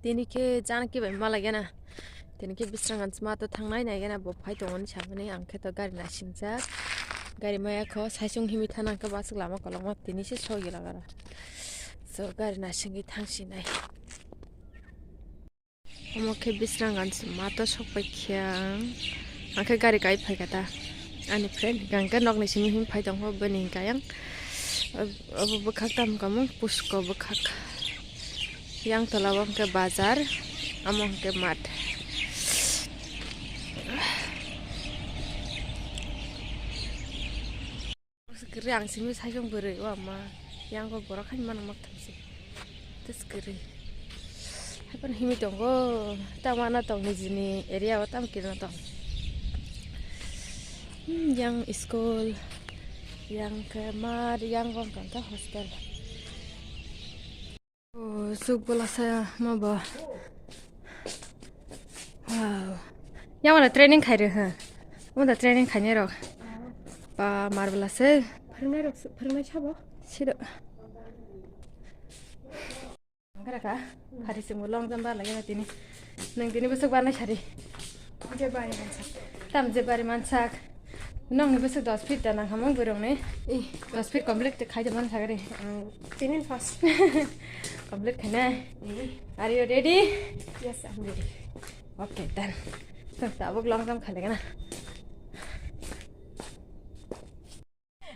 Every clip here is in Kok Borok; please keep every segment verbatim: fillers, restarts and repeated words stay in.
Tini khe Janaki bai ma lagena. Tini khe Bisranganj ma to thangnai naigena bo phai tongoni samani ang khe to gari nasingjak. Gari maya kho saisung himi thana khe basuk lama kolokma tini se sogwi lagara. So gari nasingwi thangsinai. Omo khe Bisranganj ma to sokpai khe ang. Ang khe gari kai phai kha ta. Ani friend hingka hingke nokni simi him phai tongkho bini hingka yang. Ob-, obo bwkhak tamo kamung pusko bwkhak. Yang tola o hingke bazar, amo hingke mat. Kwrwi ang simi saisong bwrwi o ama yang o borok hai mano mak thamsi. Tes kwrwi. Hai phano himwi tongo. Tamo ano tong nijini area o tamo kirino tong. Hmm, yang school, yang khe mar, yang wngkha hostel. Oh, suk bola saya ma ba. Wow. Yang mana training khai re ha? Mo da training khai ne rok. Ba mar bola se. Phwrwngnai rok se, phwrwngnai sabo. Siro. Angkara ka? Hari sungguh long jump bar lagi na tini. Nang tini besok bar na sari. Je bari mansak. Tam je bari mansak. Nong ni besok dos feet da nang hamang burung ni. Ih. Dos feet complete khai de mansak re. Ang tini first. Complete khai na. Ih. Are you ready? Yes, I'm ready. Okay, done. So, tabuk long jump khai lagi na.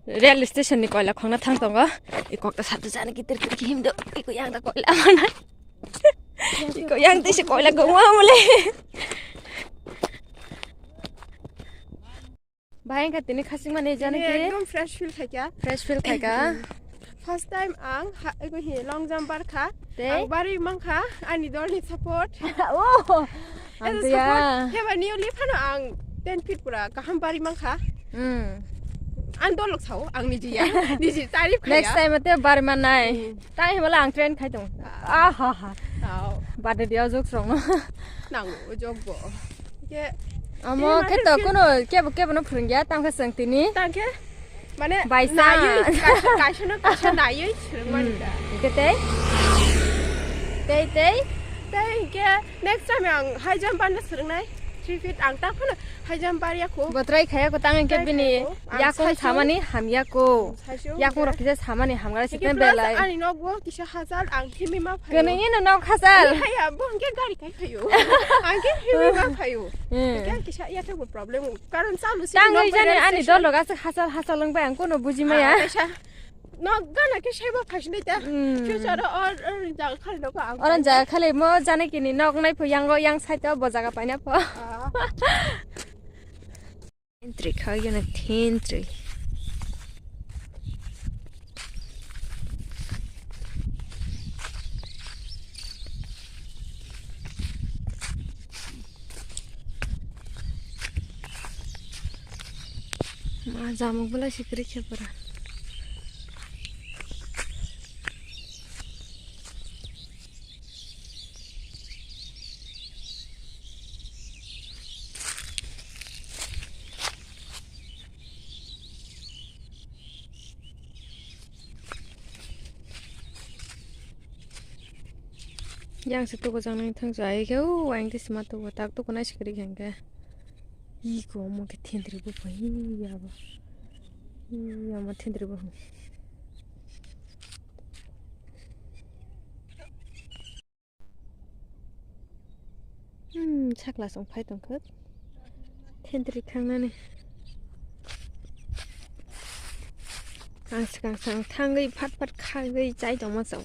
Rail station ni koila khongna thang tongo. I kokta satu jani kitir kitir him do. Iko yang da koila mana. Iko yang tei se koila gongma mole. Bahai ka tini khasing mane jani Tini ke. Ekdom fresh feel khaikha. Fresh feel khaikha. First time ang ha, iko hi long jump bar kha. Tei? Ang barwi mankha ani dolni support. Oh. Ang As a tiya. Support, heba newly phano ang ten feet pura kaham bari mankha. Hmm. Ang dolok sao, ang niji ya, niji tarif khaya. Next time ate bari manai. Hmm. Tai himala ang train khai tong. Ah. Ah, ha, ha. Sao. Bade dia jok song no. Nang jok bo. Ke Amo ini khe to matter kono kebo kebo no phwrwngya tang khe chwng tini. Tang khe Mane By naiwi, chance. Kaisa, kaisa no kaisa naiwi swrwngmani Hmm. da. Hingke tei? Tei, tei? Tei hingke next time ang high jump barna swrwngnai. Three feet ang ta phano high jump barya kho. Botrai khaya ko tang hingke Tei bini khaya ko. Ang yakung saichung. Samani hamya ko. Saichung Yakung hingke. Rok kisa samani hamgra Hingke sikne plus belai. Ani nok bo kisa hachal ang himwi ma phaio. Kene ino nok hachal. Haya bo hingke gari kai phaio. Ang ke himwi ma phaio. Hmm. Hingke kisa ya thebo problem. Karon chalo si Tang nok bai jani rani ani session. Dolok aswk hachal hachal wng bai ang kono buji maya. Ah, kaisa. Nok gana khe sebo phaisni ta. Hmm. Future o or, or jaga khali nokho ang. Oran jaga khali mo jani kini nok nai pho yang o yang side o bo jaga paina pho. Ah. Thentwrwi kha gana thentwrwi. Ma jamuk belai se kwrwi khe pura. Yang se tuku jang nang thang jai khe, o, ang tei sima tuku, tak tuku nai se kwrwi khe hwnkhe. Iko omo khe thentwrwi buphang, hi, abo. Hi, omo thentwrwi buphang. Hmm, sakla song phai tongkha. Thentwrwi khangnani. Ang swkang swkang thangwi phat phat khagwi chai tongma chao.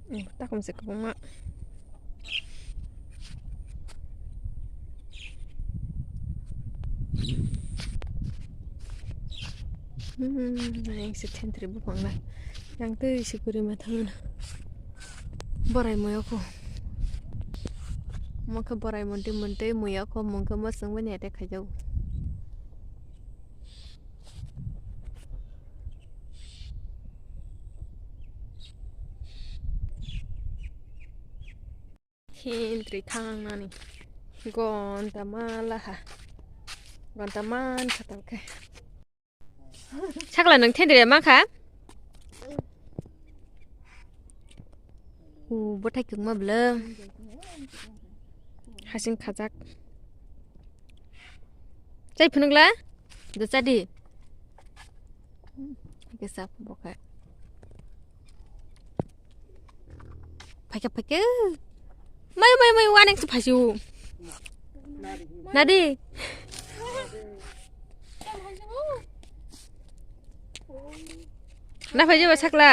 Hmm, takhum se kwbangma. Hmm, ayang se thentwrwi buphang lai. Yang twi se kwrwi ma thangmano. Borai moyokho. Mokhe borai monti monti moyokho mungkhe mwswng bini attack khaijago. Hindri thangnani. Gonta malaha. Gonta man khatam khe. Sakla nang thendri mankha? U bothai kukma bwlwng. Hasing khajak. Chai phunukla? Do chadi. Kesa boka. Phaikhe, phaikhe. Mai, mai, mai, wanek se phaisu. Nadi. Na phaidi ba sakla.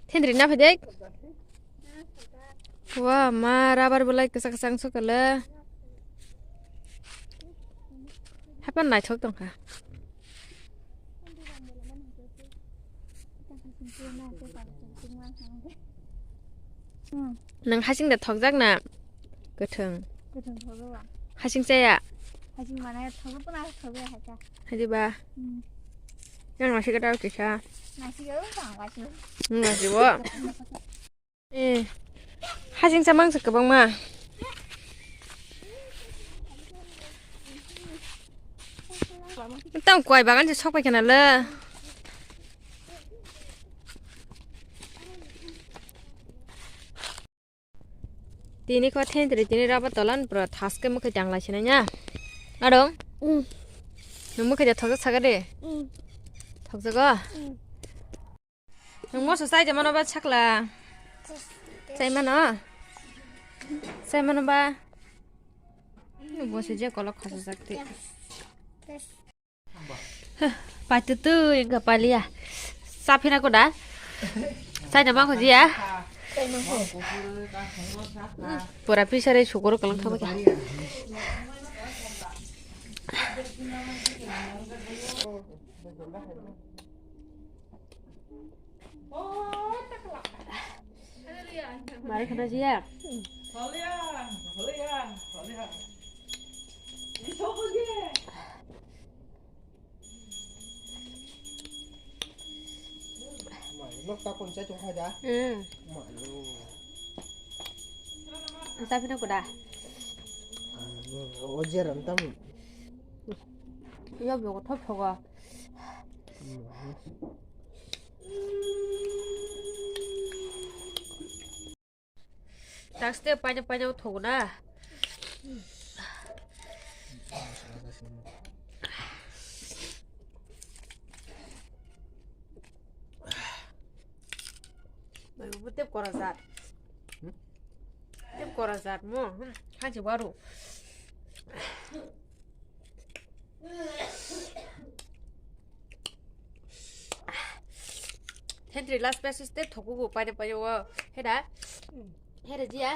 Thendri na phaidi. Wa ma rabar belai kesa kesa ang sokala. Hapan naithok tongkha. Nang hasing da thokjak na? Kwthwng. Kwthwng thokjak ba. Hasing chaya? Hasing mana thokjak puna thokjak haka. Hadi ba? Hmm. Yang nasi kata kisa. Nasi kata kisa. Nasi bo. Eh, hasing samang se kwbangma. Tang kwai bagan se sok pai khana le. Tini kho thendri tini raba tolan pura thaske mukhe tang lai sinanya. Adong. Mm. Nung mukhe ja thokjak saga de. Mm. Thokjago. Mm. Nung moso chai de mano ba sakla. Chai mano. Chai mano ba. Nung moso je kolok khasa sakte. Paitu tu engka palia. Sapina ko da. Chai de mako jia. Pura pisare sukoro kalang thaba kya. Mari khana jia. Nok ta kon chai tong kha da. Hmm. Sapina ko da. O je ram tam. Yo bo thop thoga. Taste paina paina thogna. Bai bu tep kora jat. Tep kora jat mo. Hanchi waru. Thendri last piece te thokugo paide paide o heda. Heda jia.